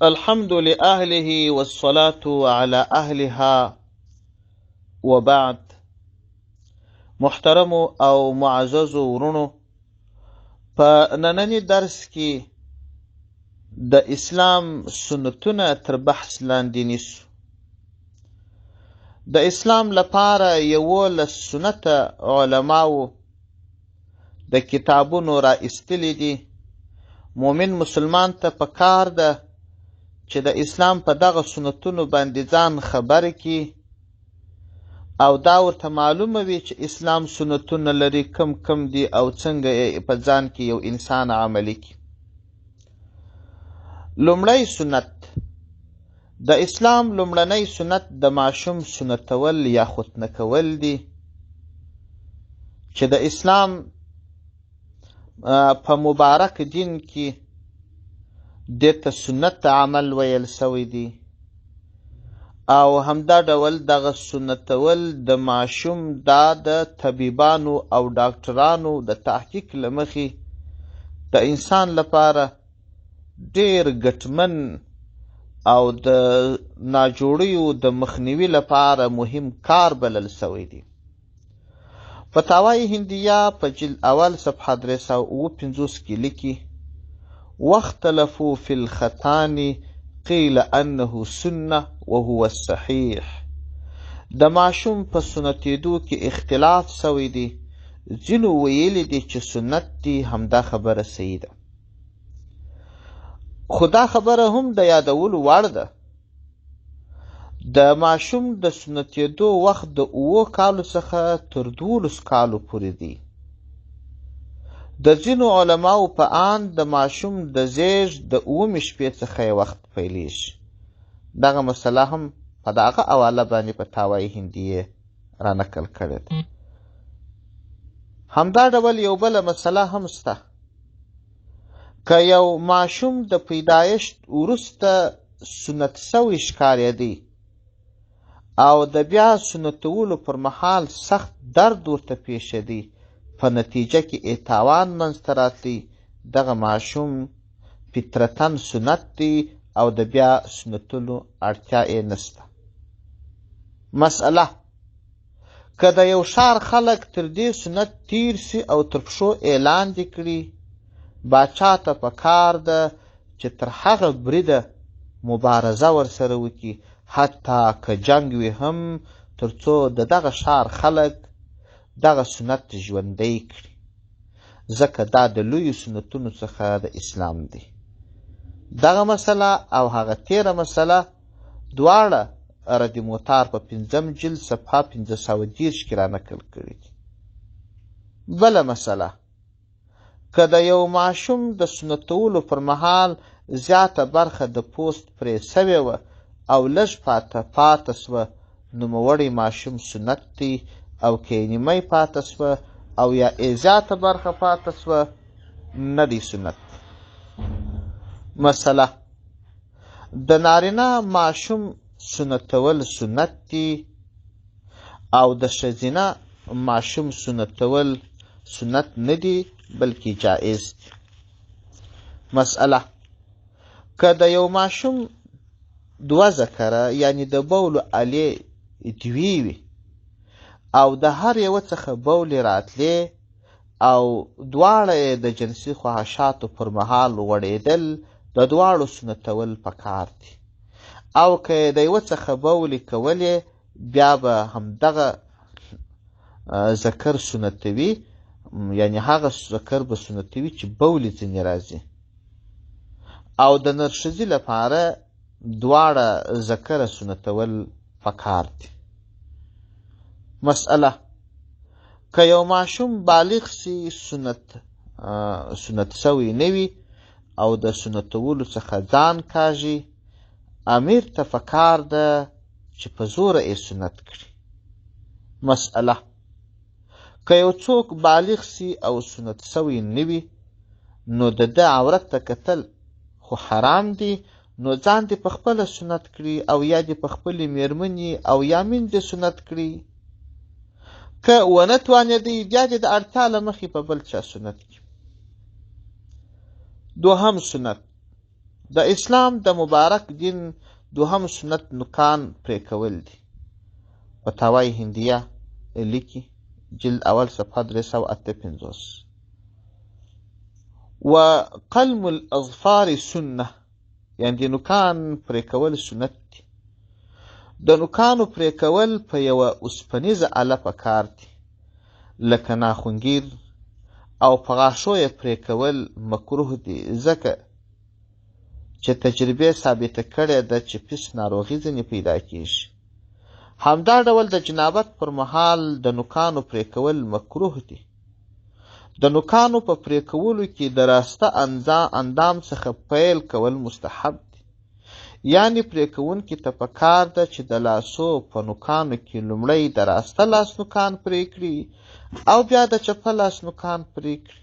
الحمد لأهله والصلاة على أهلها وبعد. محترمو او معززو ورونو، په ننني درس کې د اسلام سنتونه تر بحث لاندې نیسو. د اسلام لپاره 11 سنته علماو د کتابونو را ایستلي دي. مؤمن مسلمان ته پکار ده چې د اسلام په دغه سنتونو باندې ځان خبر کړي او دا ورته معلومه وي چې اسلام سنتونه لري، کم کم دي او څنګه یې په ځان کې یو انسان عملي کړي. لومړی سنت، د اسلام لومړنی سنت د ماشوم سنتول یا ختنه کول دي، چې د اسلام په مبارک دین کې دې ته سنت عمل ویل شوی دی. او همدا ډول دغه سنتول د ماشوم دا د طبیبانو او ډاکټرانو د تحقیق له مخې د انسان لپاره ډېر ګټمن او د ناجوړیو د مخنیوي لپاره مهم کار بلل شوی دی. فتاوی هندیه په جلد اول صفحه 357 کې لیکي: واختلفوا فی الختان قیل انه سنة وهو الصحیح. د ماشوم په سنتېدو کې اختلاف شوی دی، ځینو ویلي دي چې سنت دی، همدا خبره صحیح ده. خو دا خبره هم د یادولو وړ ده، د ماشوم د سنتېدو وخت د 7 کالو څخه تر 12 کالو پورې دی. د ځینو علماو په آند د ماشوم د زیږ د 7 شپې څخه یې وخت پیلېږي. دغه مسله هم په دغه حواله باندې فتاوی هندیې را نقل کړې ده. همدا ډول یو بله مسله هم شته، که یو ماشوم د پیدایښت وروسته سنت شوی ښکارېدی او د بیا سنتولو پر مهال سخت درد ورته پېښېدی، په نتیجه کې یې تاوان منځته راتلی، دغه ماشوم فطرتاً سنت دی او د بیا سنتولو اړتیا یې نشته. مسئله: که د یو ښار خلک تر دې سنت تیر سي او تر پښو یې لاندې کړي، باچا ته پکار ده چې تر هغه بریده مبارزه ورسره وکړي، حتی که جنګ وي هم، تر څو د دغه ښار خلک دغه سنت ژوندی کړي، ځکه دا د لویو سنتونو څخه د اسلام دی. دغه مسله او هغه تیره مسله دواړه رد موتار په 5 جلد صفحه 530 کې را نقل کړي دي. بله مسله: که د یو ماشوم د سنتولو پر مهال زیاته برخه د پوست پرې سوې وه او لږ پاته سوه، نوموړی ماشوم سنت دی، او که یې نیمه پاته سوه او یا یې زیاته برخه پاته سوه، نه دی سنت. مسله: د نارینه ماشوم سنتول سنت دی او د ښځینه ماشوم سنتول سنت نه دی، بلکې جائز دی. مسئله: که د یو ماشوم 2 ذکره یعنی د بولو الې دوې وي او د هر یوه څخه بولې راتلې او دواړه یې د جنسي خواهشاتو پر مهال غوړېدل، د دواړو سنتول پکار دي. او که یې د یوه څخه بولې کولې، بیا به همدغه ذکر سنتوي، یعنی هغه ذکر به سنتوي چې بولې ځینې راځي. او د نرښځي لپاره دواړه ذکره سنتول پکار دي. مسئله: که یو ماشوم بالغ سي، سنت سوی نه وي او د سنتولو څخه ځان کاږي، امیر ته پکار ده چې په زوره یې سنت کړي. مسئله: که یو څوک بالغ سي او سنت سوی نه وي، نو د ده عورت ته کتل خو حرام دي، نو ځان دې په خپله سنت کړي او یا دې په خپلې میرمنې او یا میندې سنت کړي. که ونه توانېدی، بیا دې د اړتیا له مخې په بل چا سنت کړي. دوهم سنت د اسلام د مبارک دین دوهم سنت نوکان پرې کول دي. فتاوی هندیه لیکي، جلد اول صفحه 358. وقلم الاظفار سنه، یعنې د نوکان پرې کول سنت دي. د نوکانو پرې کول په یوه اوسپنیزه اله په کار دي، لکه ناخونګیر، او په غاښو یې پرې کول مکروه دي، ځکه چې تجربې ثابته کړې ده چې پیس ناروغي ځنې پیدا کیږي. همدا ډول د جنابت پر مهال د نوکانو پرې کول مکروه دي. د نوکانو په پرې کولو کې د راسته اندام څخه پیل کول مستحب دي، یعنې پرې کوونکي ته په کار ده چې د لاسو په نوکانو کې لومړی د راسته لاس نوکان پرې کړي او بیا د چپه لاس نوکان پرې کړي،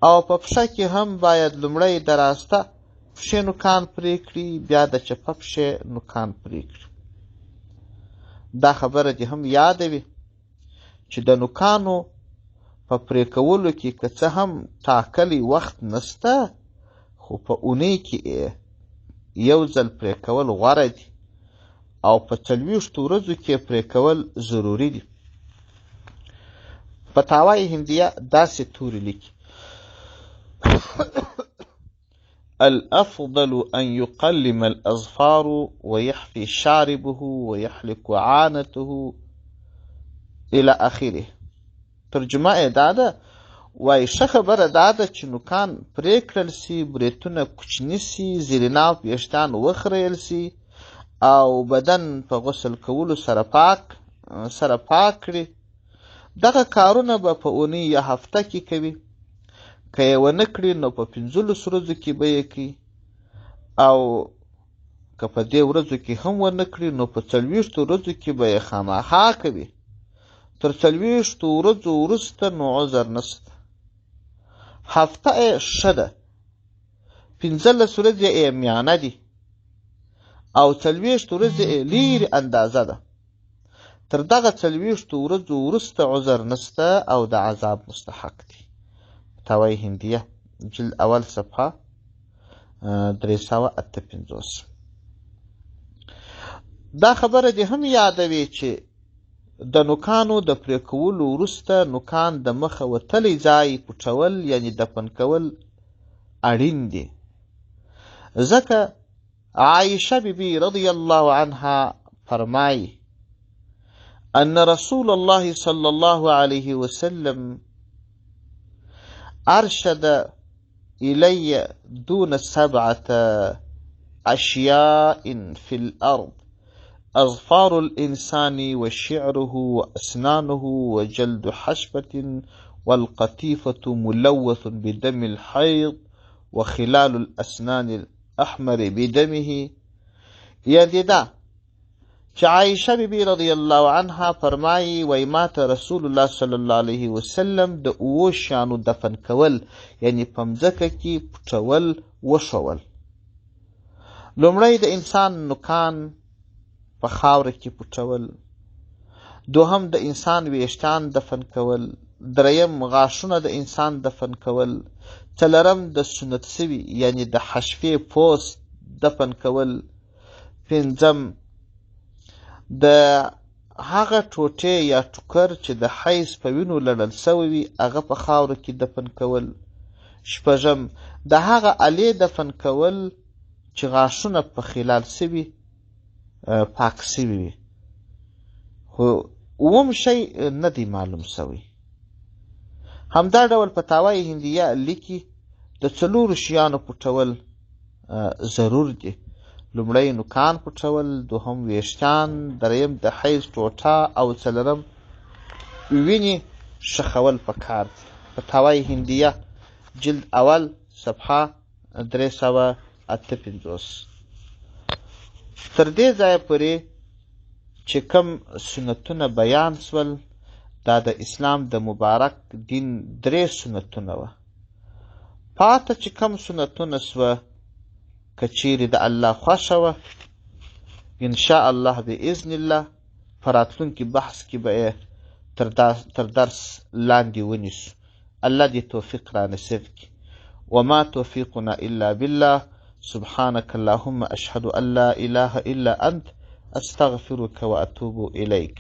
او په پښه کې هم باید لومړی د راسته پښې نوکان پرې کړي، بیا د چپه پښې نوکان پرې کړي. دا خبره دې هم یاده وي چې د نوکانو په پرې کولو کې که څه هم ټاکلی وخت نشته، خو په اونۍ کې یې یو ځل پرې کول غوره دي او په 40 ورځو کې پرې کول ضروري دي. فتاوی هندیه داسې توري لیکي: الأفضل أن يقلم الأظفار ويحفي شاربه ويحلق عانته إلى آخره. ترجمه یې دا ده، وایي ښه خبره دا ده چې نوکان پرې کړل سي، برېتونه کوچني سي، زیریناف ویښتان وخریل سي او بدن په غسل کولو سره پاک کړي. دغه کارونه به په اونۍ یا هفته کې کوي. که یې ونه کړي نو په 15 ورځو کې به یې کوي، او که په دې ورځو کې هم ونه کړي نو په 40 ورځو کې به یې خامخا کوي. تر 40 ورځو وروسته نو عذر نشته. هفته یې ښه ده، 15 ورځې یې میانه دي او 40 ورځې یې لېرې اندازه ده. تر دغه 40 ورځو وروسته عذر نشته او د عذاب مستحق دي. فتاوی هندیه، جلد اول صفحه 358. دا خبره دې هم یادوي چې د نوکانو د پرې کولو وروسته نوکان د مخه وتلی ځای پټول یعنې دفن کول اړین دي، ځکه عایشه بی بی رضی الله عنها فرمایي: أن رسول الله صلى الله عليه وسلم أرشد إلي دون 7 أشياء في الأرض: أظفار الإنسان وشعره وأسنانه وجلد حشفة والقطيفة ملوث بدم الحيض وخلال الأسنان الأحمر بدمه. يعني دا چې عایشه بی بی رضی الله عنها فرمایي، وایي ماته رسول الله صلی الله علیه وسلم د اوو شیانو دفن کول یعنې په مځکه کې پټول وښول. لومړی د انسان نوکان په خاوره کې پټول، دوهم د انسان ویښتان دفن کول، دریم غاښونه د انسان دفن کول، څلورم د سنت سوي یعنې د حشفې پوست دفن کول، پنځم د هغه ټوټې یا ټوکر چې د حیض په وینو لړل سوی وي هغه په خاوره کې دفن کول، شپږم د هغه الې دفن کول چې غاښونه په خلال سوي پاک سوي وي. خو اووم شی نه دی معلوم سوی. همدا ډول فتاوی هندیه لیکي د 4 شیانو پټول ضرور دي: لومړی نوکان پټول، دوهم ویښتان، دریم د حیض ټوټه او څلورم وینې ښخول پکار دي. فتاوی هندیه، جلد اول، صفحه 358. تر دې ځایه پورې چې کوم سنتونه بیان سول، دا د اسلام د مبارک دین 3 سنتونه وه. پاته چې کوم سنتونه سوه، که چیرې د الله خوښه وه، ان شاء الله باذن الله په راتلونکي بحث کې به یې تر درس لاندې ونیسو. الله دې توفیق را نصیب کړي. وما توفیقنا الا بالله. سبحانك اللهم أشهد أن لا إله إلا أنت أستغفرك وأتوب إليك.